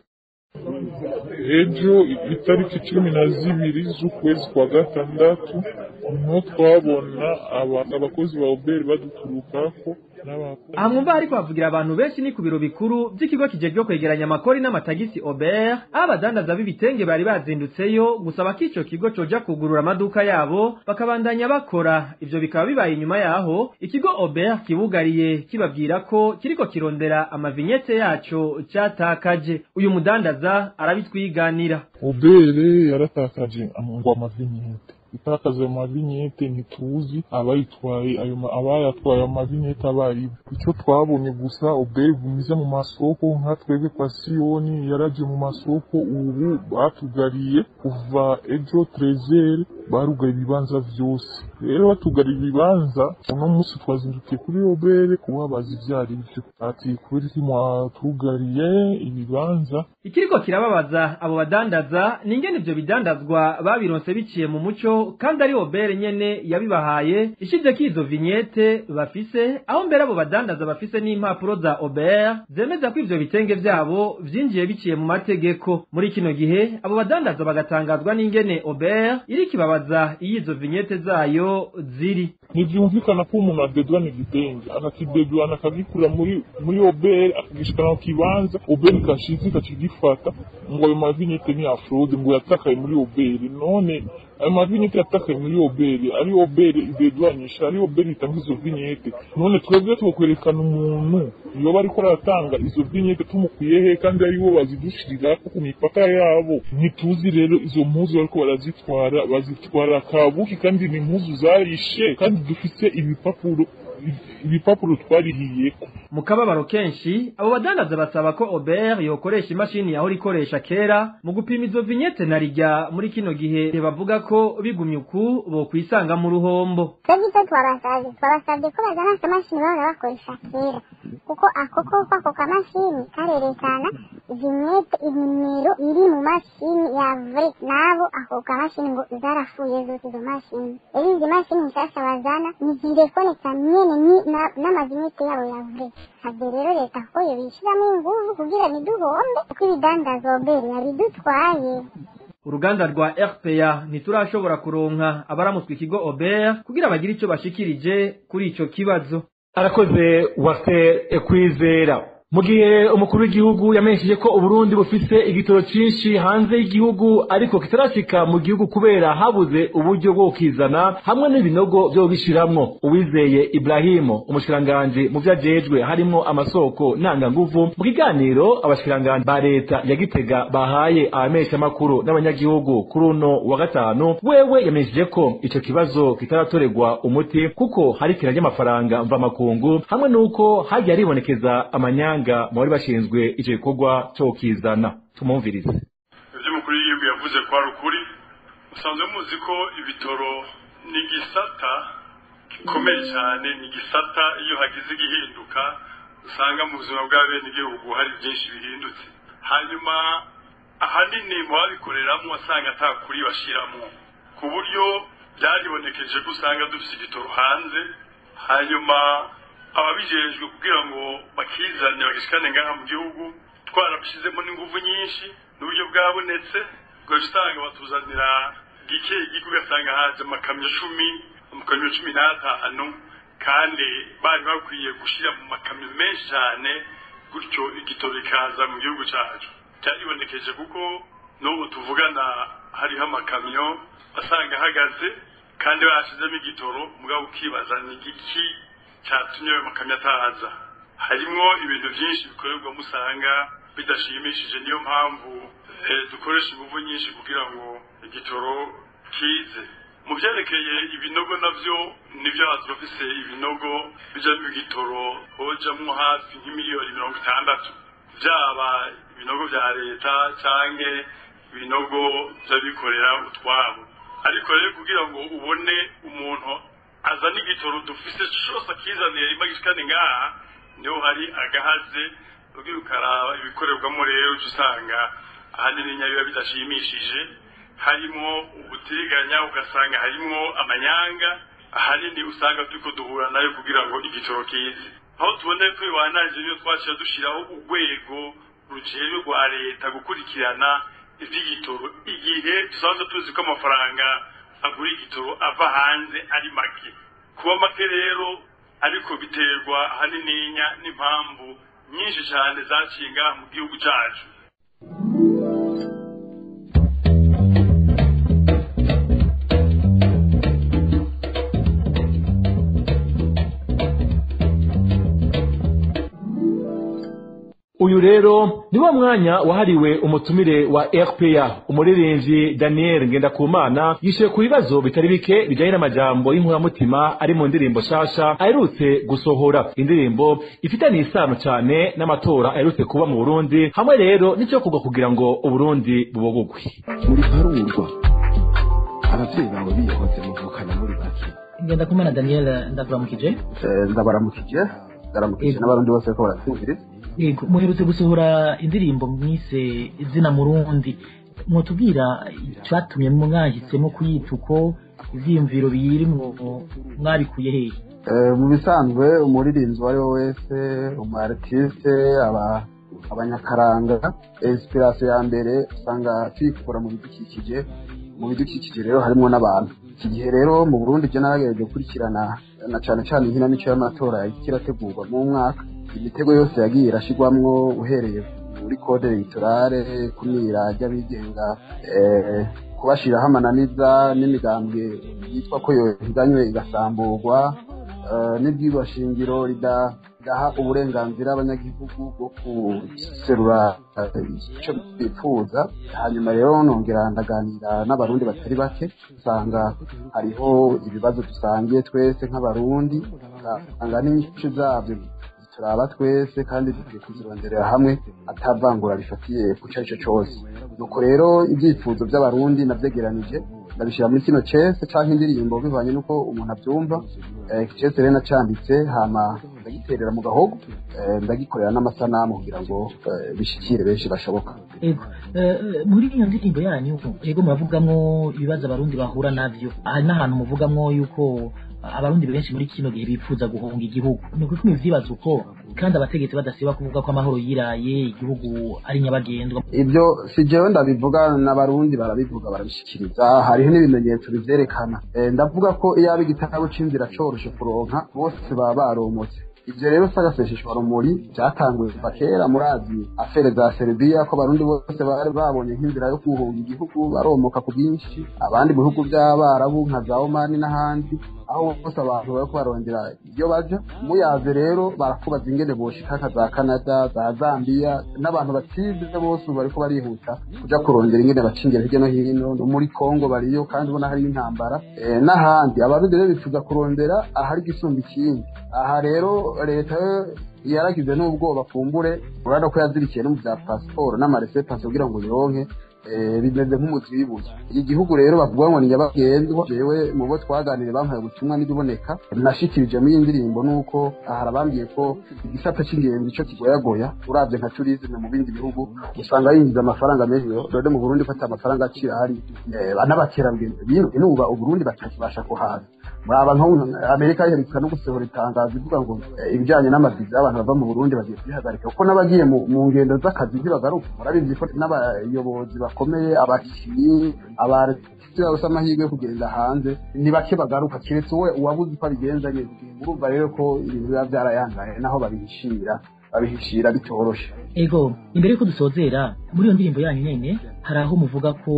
Ejo itariki 12 z'ukwezi kwa gatandatu niho twabona abakozi ba OBR baduturukako. Aha mwumva hariko havugira abantu benshi ni ku biro bikuru by'ikigo kijejwe kwegeranya amakori n'amatagisi OBR, aho abadandaza b'ibitenge bari bazindutseyo gusaba ko ico kigo coja kugurura amaduka yabo bakabandanya bakora. Ivyo bikaba bibaye inyuma yaho ikigo OBR kibugariye kibabwira ko kiriko kirondera amavinyete yaco catakaje. Uyu mudandaza arabitwiganira. OBR yaratakaje ngo amavinyete itakaza ayo mavinyete, ntituzi abayitwaye ayo abayatwaye amavinyete abaribo. Icyo twabonye gusa OBR gumiza mu masoko, nka twebwe kwa Siyoni yaraje mu masoko, ubu batugariye kuva ejo 13 barugaye ibibanza vyose. Rero batugara ibibanza, uno munsi twazindukiye kuri OBR kubabaza ivyo ari vyo, ati kubera iki mwatugariye ibibanza? Ikiriko kirababaza abo badandaza ni ingene ivyo bidandazwa babironse biciye mu muco, kandi ari OBR nyene yabibahaye ishizeko izo vignette bafise, aho mbere abo badandaza bafise n'impapuro za OBR zemeza ko ivyo bitenge vyabo vyinjiye biciye mu mategeko. Muri kino gihe abo badandaza bagatangazwa n'ingene OBR iriko ibabaza iyo izo vignette zayo ziri. Ntivyumvikana ko umuntu adedwana igitenge, akakidedwana, akagikura muri OBR, akagishikana ku kibanza, OBR ikashize ikakigifata, ngo ayo mavignette ni ya fraude, ngo yatakaye muri OBR. None ayo mavignette yatakaye muri OBR, ari OBR idedwanisha, ari OBR itanga izo vignette, none twebwe twokwerekana umuntu yoba ariko aratanga izo vignette tumukuye he, kandi ari bo bazidushirirako ku mipaka yabo? Ntituzi rero izo mpuzu bariko barazitwara, bazitwara kabuki, kandi ni impuzu zarishe, kandi dufise ibipapuro twarihiyeko. Mu kababaro kenshi abo badandaza basaba ko OBR yokoresha imashini yahora ikoresha kera mu gupima izo vignette, na rijya muri kino gihe bavuga ko bigumye uku bokwisanga mu ruhombo. Twebwe icyo twabasabye ko bazana akamashini bahora bakoresha kera, kuko ako koko ako kamashini karerekana vignette, inimero iri mu mashini ya vrai. Nabo ako kamashini ngo zarafuye zose izo mashini. Rero izi mashini nshasha bazana ntizirekoneka nyene n'amavignette yabo ya vrai. Sabye rero leta ko yobishiramo inguvu kugira ntiduhombe, kuko ibidandazwa OBR yabidutwaye. Uruganda rwa RPA ntiturashobora kuronka abaramutswe ikigo OBR kugira bagire ico bashikirije kuri ico kibazo. Arakoze Wase Kwizera. Mu gihe umukuru w'igihugu yamenyesheje ko Uburundi bufise igitoro cinshi hanze y'igihugu, ariko kitarashika mu gihugu kubera habuze uburyo bwo kukizana hamwe n'ibinogo vyo kugishiramwo, Uwizeye Ibrahim, umushikiranganji mu vyajejwe harimwo amasoko ntanganguvu, mu kiganiro abashikiranganji ba leta ya Gitega bahaye abamenyeshamakuru n'abanyagihugu kuri uno wa gatanu, wewe yamenyesheje ko ico kibazo kitaratorerwa umuti kuko hari ikena ry'amafaranga mvamakungu, hamwe n'uko hagiye haribonekeza amanyanga mu bari bashinzwe ico gikorwa cyo kukizana. Tumumvirize. Ivyo umukuru w'igihugu yavuze ko ari ukuri. Musanzwe muzi ko ibitoro ni igisata gikomeye cyane, ni igisata iyo hagize igihinduka usanga mu buzima bw'abenegihugu hari byinshi bihindutse. Hanyuma ahanini mu babikoreramwo wasanga ata kuri bashiramwo, ku buryo byaribonekeje ko usanga dufise igitoro hanze, hanyuma ababijejwe kugira ngo bakizane bagishikane ngaha mu gihugu twarabishizemo n'inguvu nyinshi n'uburyo bwabonetse, ugaca usanga batuzanira gike gike, ugasanga haje amakamyo 10, amakamyo 15, kandi bari bakwiye gushira mu makamyo menshi cyane, gutyo igitoro kikaza mu gihugu cyacu. Byaribonekeje kuko n'ubu tuvugana hariho amakamyo asanga ahagaze kandi bashizemo igitoro, mugabo ukibaza ni igiki cyatumye ayo makamyo ataza. Harimwo ibintu byinshi bikorerwa musanga bidashimishije, niyo mpamvu dukoresha ingufu nyinshi kugira ngo igitoro kize. Mu byerekeye ibinogo navyo nivyo turafise ibinogo bijamwo igitoro hojamwo hafi nk'imiliyoni 60, vyaba ibinogo vya leta canke ibinogo vy'abikorera utwabo. Ariko rero kugira ngo ubone umuntu azana igitoro dufise cose akizaniye rimwe agishikane ngaha, niho hari agahaze. Ugira ukaraba ibikorerwamo rero uca usanga ahanini biba bidashimishije, harimwo ubutiriganya, ugasanga harimwo amanyanga, ahanini usanga turiko duhura nayo kugira ngo igitoro kize. Aho tubone ko bibandanije niyo twaciye dushiraho urwego rujejwe rwa leta gukurikirana ivy'igitoro, igihe dusanzwe tuzi ko amafaranga agura igitoro ava hanze ari make. Kuba make rero ariko biterwa ahanininya n'impamvu nyinshi cyane zaciye ngaha mu gihugu cyacu. Uyu rero ni wa mwanya wahariwe umutumire wa RPA, umuririmbyi Daniel Ngendakumana yishuye ku bibazo bitari bike bijanye n'amajambo y'inkoramutima ari mu ndirimbo shasha aherutse gusohora, indirimbo ifitanye isano cyane n'amatora aherutse kuba mu Burundi, hamwe rero n'icyo kugwa kugira ngo Uburundi bubogugwe. Muri harurwa Abavyeyi bawe bihoze muvukana muri bake? Ngendakumana Daniel, ndakuramukije. Ndabaramukije, ndaramukije n'abarundi bose ko baratwumviriza. Yego, muherutse gusohora indirimbo mwise Izina Murundi. Mwotubwira icyatumye mwahisemo kuyita uko, ivyiyumviro biyirimwo mwabikuye hehe? Mu bisanzwe umuririmbyi uwo ari we wese, umu artiste, abanyakaranga, inspiration ya mbere usanga tuyikura mu bidukikije. Mu bidukikije rero harimo n'abantu. Iki gihe rero mu Burundi je naragerageje gukurikirana na cane cane inkinamico y'amatora irategurwa mu mwaka, imitego yose yagiye irashirwamwo, uhereye muri code electorale, kumira ry'abigenga, kubashiraho amananiza n'imigambwe yitwa ko yohiganywe igasamburwa, n'ibyigwa shingiro ridaha uburenganzira abanyagihugu bwo guserura icyo bifuza. Hanyuma rero nongera ndaganira n'abarundi batari bake, usanga hariho ibibazo dusangiye twese nk'abarundi, usanga n'inyishu zabyo turaba twese kandi dukwiye kuzironderera hamwe atavangura rifatiye ku cyo aricyo cyose. Nuko rero ibyifuzo by'abarundi navyegeranije ndabishyira muri kino cese canke indirimbo, bivanye n'uko umuntu abyumva. Cese rero nacanditse, hama ndagiterera mu gahogo, ndagikorera n'amasanamu kugira ngo bishikire benshi bashoboka. Ego, muri iyo ndirimbo yanyu, ego, muravugamwo ibibazo abarundi bahura navyo. Hari n'ahantu muvugamwo yuko abarundi benshi muri kino gihe bipfuza guhunga igihugu. Ni ukuko muvyibaza uko, kandi abategetsi badasiba kuvuga ko amahoro yiraye, igihugu ari nyabagendwa? Ibyo si jewe ndabivuga, n'abarundi barabivuga, barabishikiriza, hariho n'ibimenyetso bivyerekana. Ndavuga ko iyo aba igitabo c'inzira coroshe kuronka, bose baba baromotse. Ivyo rero sagasesheshwa rumuri, vyatanguye kuva kera. Murazi affaires za Serbia, ko abarundi bose bari babonye nk'inzira yo guhunga igihugu, baromoka ku bwinshi. Abandi mu bihugu by'abarabu nka za Omani n'ahandi, aho bose abantu bariko barondera iyo baja. Muyaze rero barakubaza ingene boshika nka za Canada, za Zambia, n'abantu batize bose ubu bariko barihuta kuja kurondera ingene bacingera hirya no hino. No muri Congo bariyo, kandi ubona hari intambara, n'ahandi. Abarundi rero bifuza kurondera ahari igisumba ikindi. Aha rero leta yaragize n'ubwoba, kumbure urabona ko yazirikiye no mu bya pasiporo n'amaresepasi kugira ngo bironke, bimeze nk'umuzi w'ibuye. Igihugu rero bavuga ngo ni nyabagendwa. Jewe mu bo twaganiriye bampaye ubutumwa n'ibiboneka nashikirije muri iyi ndirimbo, nuko harabambwiye ko igisata c'ingenzi ico kigoyagoya. Uravye nka tourisme mu bindi bihugu usanga yinjiza amafaranga menshi, rero mu Burundi fata amafaranga akira hari n'abakerarugendo binuba Uburundi batakibasha kuhaza. Muraba nko Amerika iheruka no gusohora itangazo ivuga ngo ibijanye n'amaviza y'abantu bava mu Burundi bagiye kubihagarika, kuko n'abagiye mu ngendo z'akazi ntibagaruka. Murabizi ko n'abayobozi bakomeye, abakinyi, abartiste bose amahirwe yo kugenda hanze ni bake bagaruka, keretse wowe uwabuze uko abigenza nyene. Urumva rero ko ibintu biba byarayangaye, naho babihishira bitoroshe. Ego, imbere yuko dusozera, muri iyo ndirimbo yanyu nyene hari aho muvuga ko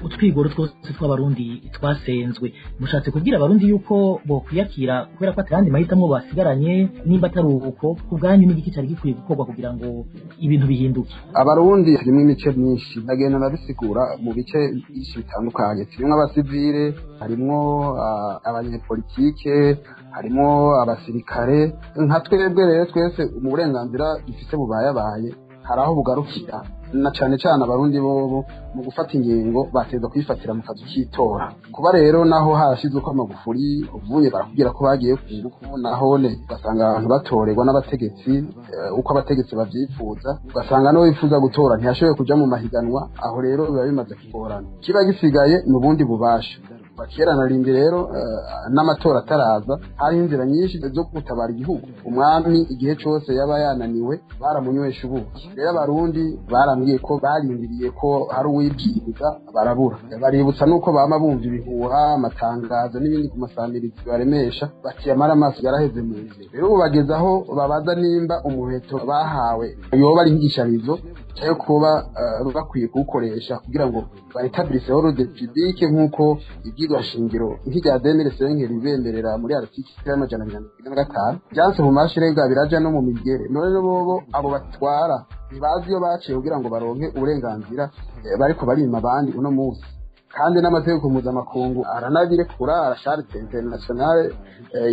utwigoro twose tw'abarundi twasenzwe. Mushatse kubwira abarundi yuko bokwiyakira kubera ko atayandi mahitamo basigaranye? Nimba atari uko, ku bwanyu n'igiki cari gikwiye gukorwa kugira ngo ibintu bihinduke? Abarundi harimwo imice myinshi, ndagenda ndabisigura mu bice byinshi bitandukanye. Turimwo abasivile, harimwo abanyepolitike, harimwo abasirikare. Nka twebwe rero twese mu burenganzira dufise bubayabaye hari aho bugarukira, na cane cane abarundi bobo mu gufata ingingo bateza kuyifatira mu kazu k'itora. Kuba rero naho harashizwe ko amagufuri uvuye barakubwira ko bagiye ku ngufu, nahone ugasanga abantu batorerwa n'abategetsi uko abategetsi bavyifuza, ugasanga n'uwo yifuza gutora ntiyashoboye kuja mu mahiganwa. Aho rero biba bimaze kugorana. Kiba gisigaye ni ubundi bubasha. Kera narindi rero n'amatora ataraza hari inzira nyinshi zo gutabara igihugu. Umwami igihe cose yaba yananiwe baramunywesha ubuki. Rero abarundi barambwiye ko barindiriye ko hari uwibwiriza, barabura. Baributsa nuko bama bumva ibihuha, amatangazo n'ibindi ku masamirizi baremesha, bakiyamara amaso yaraheze mu nzira. Rero ubu bageze aho babaza nimba umuheto bahawe yoba ari nk'igisharizo cyo kuba bakwiye kuwukoresha kugira ngo baetablisse ordre public, nk'uko ibyigwa shingiro nk'irya 2005 ribemerera muri article y'245 byanse mu mashirega biraja no mu migere. None bobo abo batwara ntibazi iyo baciye kugira ngo baronke uburenganzira, bariko barima abandi uno munsi. Kandi n'amategeko mpuzamakungu aranabirekura, la Charte internationale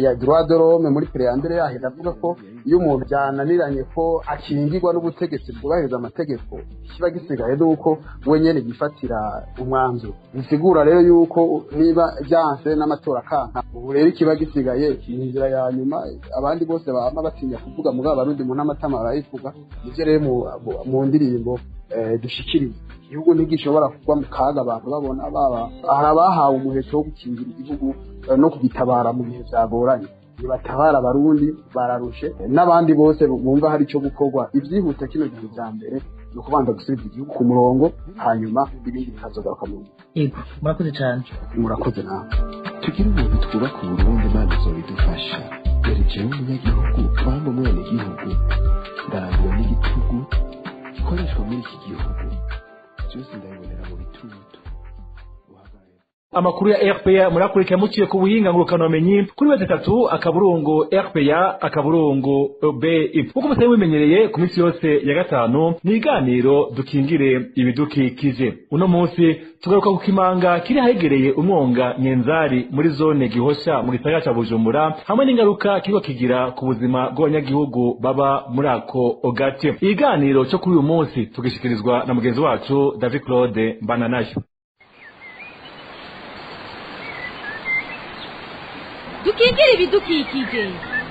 ya droit de l'homme muri préambule yaho iravuga ko iyo umuntu byananiranye ko akingirwa n'ubutegetsi bwubahiriza amategeko, kiba gisigaye nuko we nyene yifatira umwanzuro. Bisigura rero yuko niba byanse n'amatora akanka, ubu rero ikiba gisigaye ni inzira ya nyuma abandi bose bama batinya kuvuga, mugabo Abarundi mu n'amatama barayivuga. Nivyo rero mu ndirimbo dushikiriza, igihugu ntigishobora kugwa mu kaga abantu babona. Baba hari abahawe umuheto wo gukingira igihugu no kugitabara mu bihe byagoranye, nibatabara Abarundi bararushe, n'abandi bose bumva hari icyo gukorwa. Ibyihuta kino gihe bya mbere ni ukubanza gusubiza igihugu ku murongo, hanyuma ibindi bikazogaruka mu Yego, murakoze cyane. Murakoze nawe. Tugire ubuntu, twubake Uburundi, Imana izobidufasha. Dore jewe umunyagihugu bamba umwenegihugu, ndarambiwe n'igitugu gikoreshwa muri iki gihugu, byose ndabibonera mu bitutu. Amakuru ya RPA murakurikira muciye ku buhinga ngurukanabumenyi kuri w.rpa.bi. Uko musanzwe mubimenyereye, ku minsi yose ya gatanu ni iganiro Dukingire Ibidukikije. Uno munsi tugaruka ku kimanga kiri ahegereye umwonga Nyenzari muri zone Gihosha mu gisagara ca Bujumbura, hamwe n'ingaruka kiriko kigira ku buzima bw'abanyagihugu baba muri ako gace. Iganiro cyo kuri uyu munsi tugishikirizwa na mugenzi wacu David Claude Mbananayo. Dukingire Ibidukikije.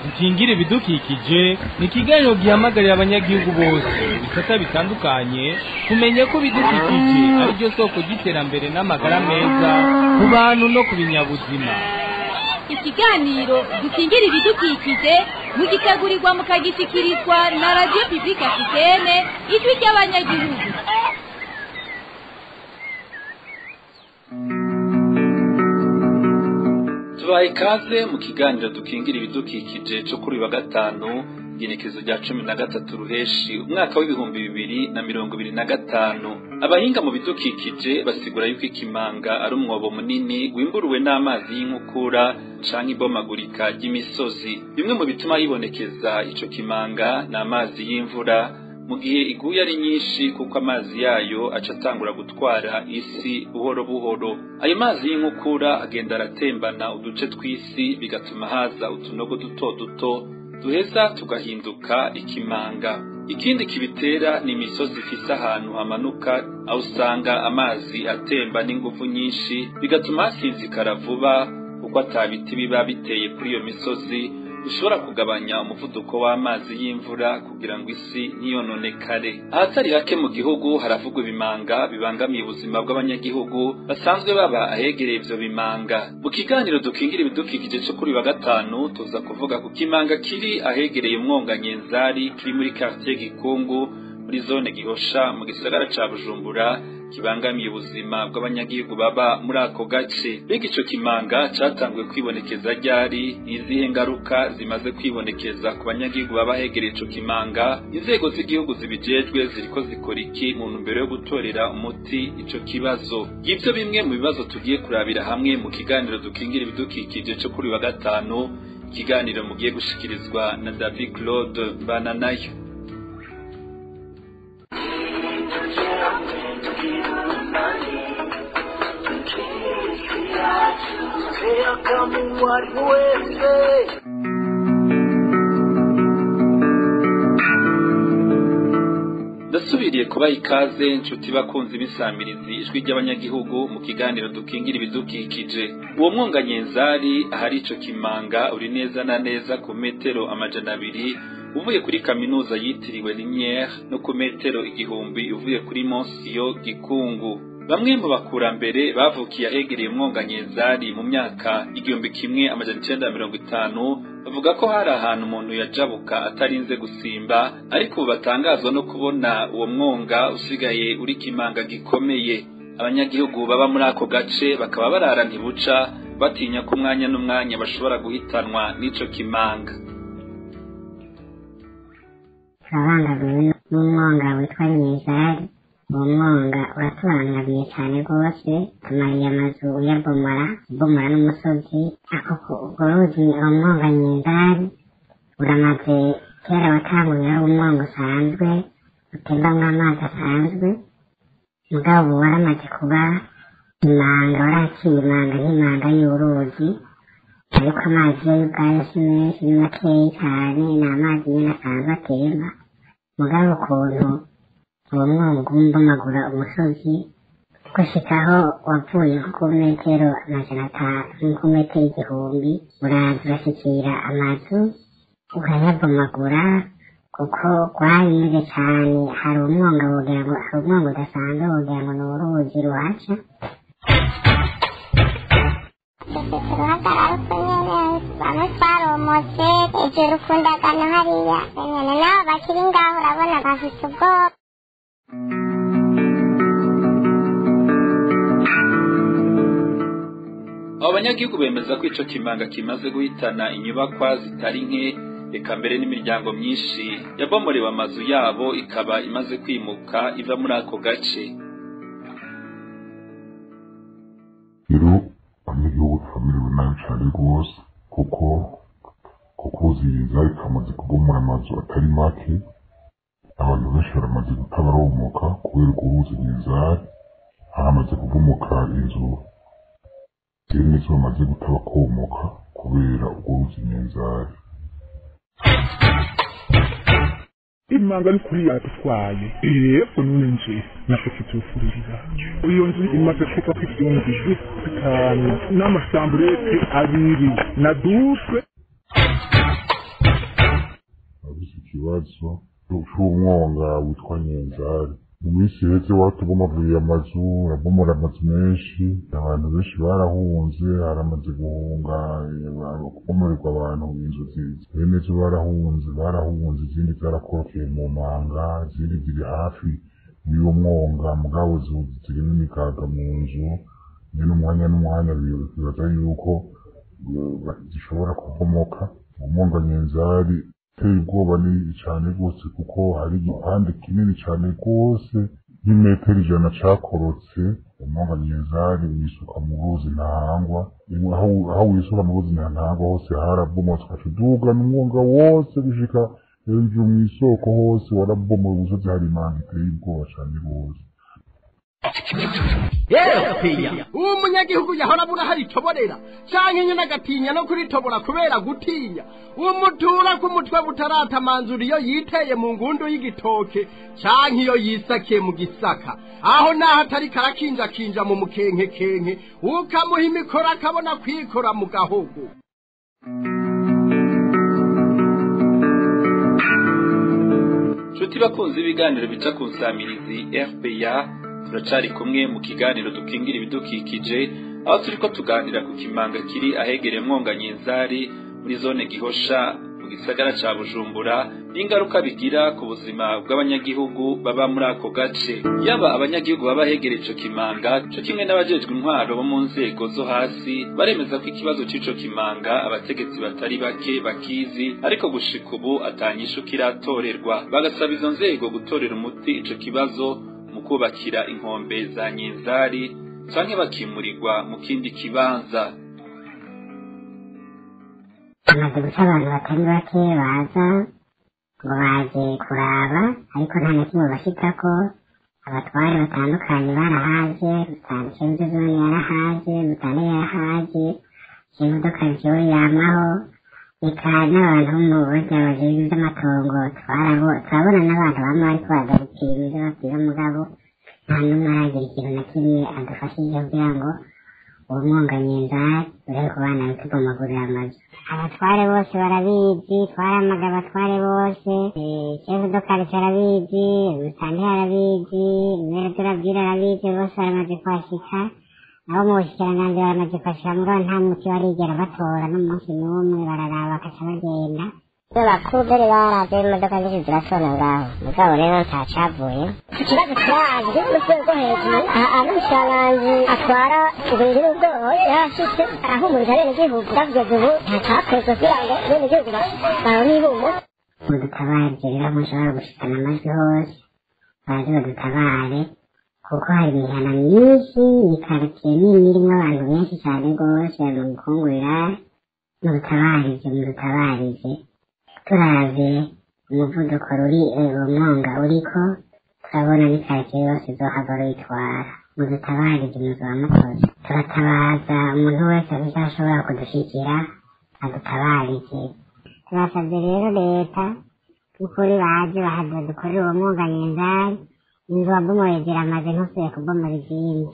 Dukingire Ibidukikije ni ikiganiro gihamagarira abanyagihugu bose mu bisata bitandukanye kumenya ko ibidukikije ari ryo soko ry'iterambere n'amagara meza ku bantu no ku binyabuzima. Ikiganiro Dukingire Ibidukikije mugitegurirwa mukagishikirizwa na Radio Publique Africaine, Ijwi ry'Abanyagihugu. Tubaye ikaze mu kiganiro Dukingira Ibidukikije cyo kuri uyu wa gatanu, igenekerezo rya 13 ruheshi umwaka w'2025. Abahinga mu bidukikije basigura yuko ikimanga ari umwobo munini wimburuwe n'amazi y'inkukura canke ibomagurika ry'imisozi. Bimwe mu bituma hibonekeza ico kimanga ni amazi y'imvura mu gihe iguye ari nyinshi, kuko amazi yayo aca atangura gutwara isi buhoro buhoro. Ayo mazi y'inkukura agenda aratembana uduce tw'isi, bigatuma haza utunogo duto duto duheza tugahinduka ikimanga. Ikindi kibitera ni imisozi ifise ahantu hamanuka, aho usanga amazi atemba n'inguvu nyinshi, bigatuma hasinzikara vuba, kuko ata biti biba biteye kuri iyo misozi bishobora kugabanya umuvuduko w'amazi y'imvura kugira ngo isi ntiyononekare. Ahatari hake mu gihugu haravugwa ibimanga bibangamiye ubuzima bw'abanyagihugu basanzwe baba ahegereye ivyo bimanga. Mu kiganiro Dukingira Ibidukikije cyo kuri wa gatanu tuza kuvuga ku kimanga kiri ahegereye umwonga Nyenzari, kiri muri quartier Gikungu muri zone Gihosha mu gisagara ca Bujumbura, kibangamiye ubuzima bw'abanyagihugu baba muri ako gace. Mbega ico kimanga catanguye kwibonekeza ryari? Izihe ngaruka zimaze kwibonekeza ku banyagihugu baba hegereye ico kimanga? Inzego z'igihugu zibijejwe ziriko zikora iki mu ntumbero yo gutorera umuti ico kibazo? Ngivyo bimwe mu bibazo tugiye kurabira hamwe mu kiganiro Dukingira Ibidukikije co kuri wa gatanu, ikiganiro mugiye gushikirizwa na David Claude Mbananayo. Ndasubiriye kubaha ikaze nshuti bakunzi b'isamirizi Ijwi ry'Abanyagihugu mu kiganiro Dukingira Ibidukikije. Uwo mwonga Nyenzari ahari ico kimanga uri neza na neza ku metero 200 uvuye kuri kaminuza yitiriwe Lumière no ku metero 1000 uvuye kuri Monsiyo Gikungu. Bamwe mu bakurambere bavukiye ahegereye umwonga Nyenzari mu myaka 1950 bavuga ko hari ahantu umuntu yajabuka atarinze gusimba, ariko ubu batangazwa no kubona uwo mwonga usigaye uri kimanga gikomeye. Abanyagihugu baba muri ako gace bakaba barara ntibuca, batinya ko umwanya n'umwanya bashobora guhitanwa n'ico kimanga. Turabangamiwe n'umwonga witwa Nyenzari. Uwo mwonga uratubangamiye cyane rwose, tumariye amazu uyabomora, ubomora n'umusozi. Ako urwo ruzi, uwo mwonga Nyenzari uramaze kera watanguye ari umwonga usanzwe utembamwo amazi asanzwe, mugabo ubu waramaze kuba Imanga waraciye imanga nk'imanga y'uruzi, ariko amazi yo ubwayo si menshi, ni makeyi cyane, ni amazi nyine asanzwe atemba. Mugabo ukuntu uwo mwonga umbomagura umusozi gushikaho wavuye nko ku metero 500, nko ku metero 1000, uraza urashikira amazu urayabomagura kuko rwarize cyane. Hari umwonga wogira ngo hari umwonga udasanzwe, wogira ngo ni uruzi ruhaca. Uruhagarara uko nyene, bamwe twaromotse ejuru ku ndagano hariya nyene, n'abo bakiri ngaho urabona bafise ubwoba. Abo banyagihugu bemeza ko ico kimanga kimaze guhitana inyubakwa zitari nke, eka mbere n'imiryango myinshi yabomorewe amazu yabo ikaba imaze kwimuka iva muri ako gace. Rero abanyagihugu turamerewe nabi cane rwose, kuko kuziza ikamaze kubomora amazu atari make. Abantu benshi baramaze guta baromoka kubera urwo ruzi Nyanzari. Haramaze kubomoka inzu zimwe zo bamaze guta bakomoka kubera urwo ruzi Nyanzari. Imanga ni kuri yadutwaye yego, none nje nashaka tufurira iyo nzu imaze kuba 5,000 n'amasamburete 2 na dushe. Abise ikibazo c'umwonga witwa Nyanzari. Mu minsi iheze waratubomaguye amazu, urabomora amazu menshi, abantu benshi barahunze, haramaze guhunga kubomorerwa abantu inzu bene zo barahunze, izindi zarakorokeye mu manga, izindi ziri hafi y'uwo mwonga, mugabo zirimo imigaga mu nzu. Nyene umwanya n'umwanya bibaza yuko zishobora kubomoka. Umwonga Nyanzari uteye ubwoba ni cane rwose, kuko hari igipande kinini cane rwose nk'imetero 100 cakorotse. Umwonga Nyanzari wisuka mu ruzi Ntahangwa, aho wisuka mu ruzi Ntahangwa hose harabomotse, ugaca udugana umwonga wose gushika hejuru mw'isoko hose warabomoye umusozi, hari imanga iteye ubwoba cane rwose. Uwo munyagihugu yahora abura hari itoborera canke nyine agatinya no kuritobora kubera gutinya umutura ku mutwe butaratamanzura iyo yiteye mu ngundu y'igitoke canke iyo yisakiye mu gisaka, aho naho atari karakinjakinja mu mukenkekenke, ukamuha imikoro akabona kwikora mu gahogo. Nshuti bakunze ibiganiro bica ku nsamirizi RPA, turacari kumwe mu kiganiro dukingira ibidukikije, aho turiko tuganira ku kimanga kiri ahegereye mwonga Nyanzari muri zone Gihosha mu gisagara ca Bujumbura, n'ingaruka bigira ku buzima bw'abanyagihugu baba muri ako gace. Yaba abanyagihugu baba hegereye ico kimanga co kimwe n'abajejwe intwaro bo mu nzego zo hasi baremeza ko ikibazo c'ico kimanga abategetsi batari bake bakizi, ariko gushika ubu atanyishu kiratorerwa. Bagasaba izo nzego gutorera umuti ico kibazo mu kubakira inkombe za Nyanzari canke bakimurirwa mu kindi kibanza. Hamaze guca abantu batari bake baza ngo baje kuraba, ariko nta na kimwe bashikako. Abatware batandukanye barahaje, mutane zone yarahaje, mutane yarahaje, imodoka jewe yamaho, eka n'abantu bo mu burya bajejwe ivy'amatongo turabona n'abantu bamwe bariko baza gupima ivyo bapima, mugabo nta n'umwe aragira ikintu na kimwe adufashije kugira ngo uwo mwonga Nyanzari ureke kubana bitubomagurira amazu. Abatware bose barabizi, twaramaga abatware bose, shefu do karitsiye arabizi, mutanteri arabizi, mere turabwira arabizi, bose baramaze kuhashika. Nabo mu bushikiranganji baramaze kuhashika, mugabo nta muti barigera batora n'umunsi n'umwe, bararaba bakaca bagenda. Iyo bakuru mbere baraje imodoka nyinshi zirasona ngaho, mugabo rero ntacavuye. Iki kibazo kirazwi n'urwego rwo hejuru, aha n'umushikiranganji atwara uburiri n'ubworozi yarashitse arahumuriza abenegihugu, kugeza ubu ntacakozwe kugira ngo abenegihugu baronke ihumure. Mudutabare rero aho mushobora gushikana amajwi hose, baze badutabare, kuko hari imihana myinshi, ni karitsiye nini irimwo abantu benshi cane rwose, mu gukungurira. Mudutabarize, mudutabarize. Turavye umuvuduko ruri uwo mwonga uriko, turabona ni karitsiye yose izohava ruyitwara. Mudutabarize, muzoba mukoze. Turatabaza umuntu wese azashobora kudushikira adutabarize. Turasabye rero leta n'ukuri baze bahaze badukorere uwo mwuga nyenzari. Inzu wabomoye ziramaze, ntusubiye kubomora izindi.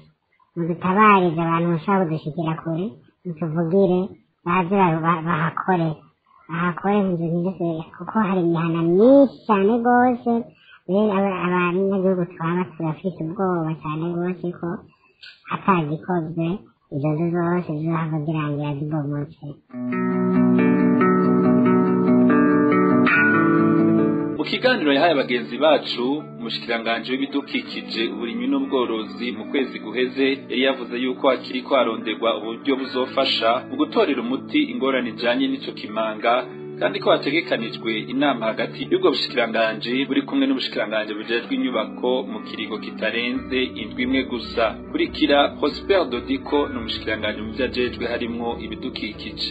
Mudutabarize, abantu mushobora kudushikira kure mutuvugire, baze bahakore, bahakore inzu ntidusubire, kuko hari imihana myinshi cyane rwose. Rero abanyagihugu twaba turafise ubwoba cyane rwose ko atagikozwe izo nzu zose zizohava zirangira zibomotse. Mu kiganiro yahaye abagenzi bacu, umushikiranganji w'ibidukikije, uburimyi n'ubworozi mu kwezi guheze yari yavuze yuko hakiri kwaronderwa uburyo buzofasha mu gutorera umuti ingorane ijanye n'ico kimanga, kandi ko hategekanijwe inama hagati y'ubwo bushikiranganji buri kumwe n'ubushikiranganji bujejwe inyubako mu kiringo kitarenze indwi imwe gusa. Kurikira Prosper Dodiko ni umushikiranganji mu vyo ajejwe harimwo ibidukikije.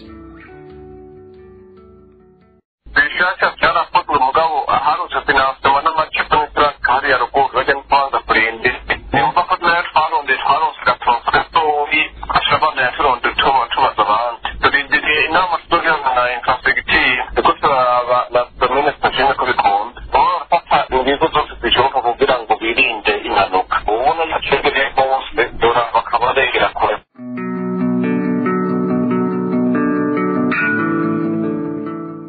Bishasha byarakozwe, mugabo aharutse finansema n'amakipe n'ituraka hariya ruguru bajya kubanza kurinde. Nimba ko nayo twarondeye, twaronse gatofu gatoyi, ashobora yaturondeye tuba tubaza abandi. Turindiriye inama tuzogirana na infrastructure, niko turaraba na domine sitasiyo ko bikunda baba barafata ingingo zose zishoboka kugira ngo birinde impanuka. Ubona yacegereye bose dora bakaba barengera kure.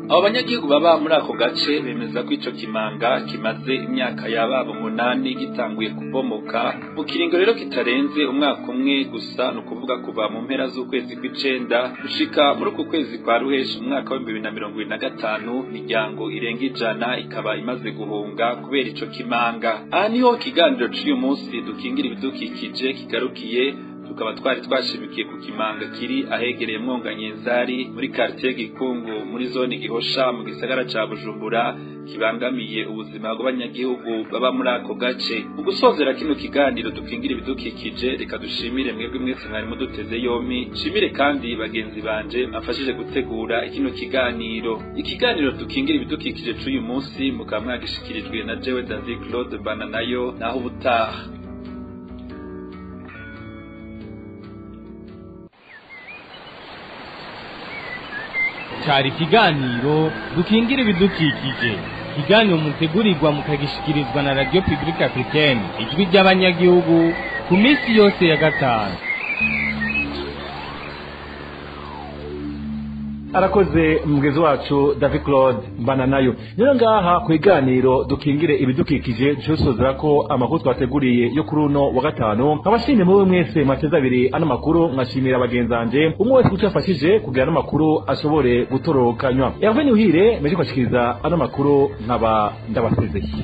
Abo banyagihugu baba muri ako gace bemeza ko ico kimanga kimaze imyaka yababo 8 gitanguye kubomoka, mu kiringo rero kitarenze umwaka umwe gusa, ni ukuvuga kuva mu mpera z'ukwezi kw'icenda gushika muri uku kwezi kwa ruheshi umwaka wa 2025, imiryango irenga 100 ikaba imaze guhunga kubera ico kimanga. Aha niho ikiganiro c'uyu munsi dukingira ibidukikije kigarukiye. Tukaba twari twashimikiye ku kimanga kiri ahegereye Mwonga Nyenzari muri quartier Gikungu muri zone Gihosha mu gisagara ca Bujumbura, kibangamiye ubuzima bw'abanyagihugu baba muri ako gace. Mu gusozera kino kiganiro dukingira ibidukikije, reka dushimire mwebwe mwese mwari muduteze yompi, shimire kandi bagenzi banje bafashije gutegura kino kiganiro. Ikiganiro dukingira ibidukikije c'uyu munsi mukaba mwagishikirijwe na jewe David Claude Bananayo, naho ubutaha. Cyari ikiganiro dukingira ibidukikije, ikiganiro mutegurirwa mukagishikirizwa na Radio Publique Africaine, ijwi ry'abanyagihugu, ku minsi yose ya gatanu. Arakoze mugezi wacu David Claude Bananayo. Rero ngaha ku iganiro dukingire ibidukikije cyosozera ko amakuru twateguriye yo kuri uno wa gatanu. Abashimye muwe mwese mwateze abiri ano makuru, mwashimira bagenzanje umwe wese kuco yafashije kugira ano makuru ashobore gutorokanywa. Hervé Newhire meje kwashikiriza ano makuru, nkaba ndabasezeye.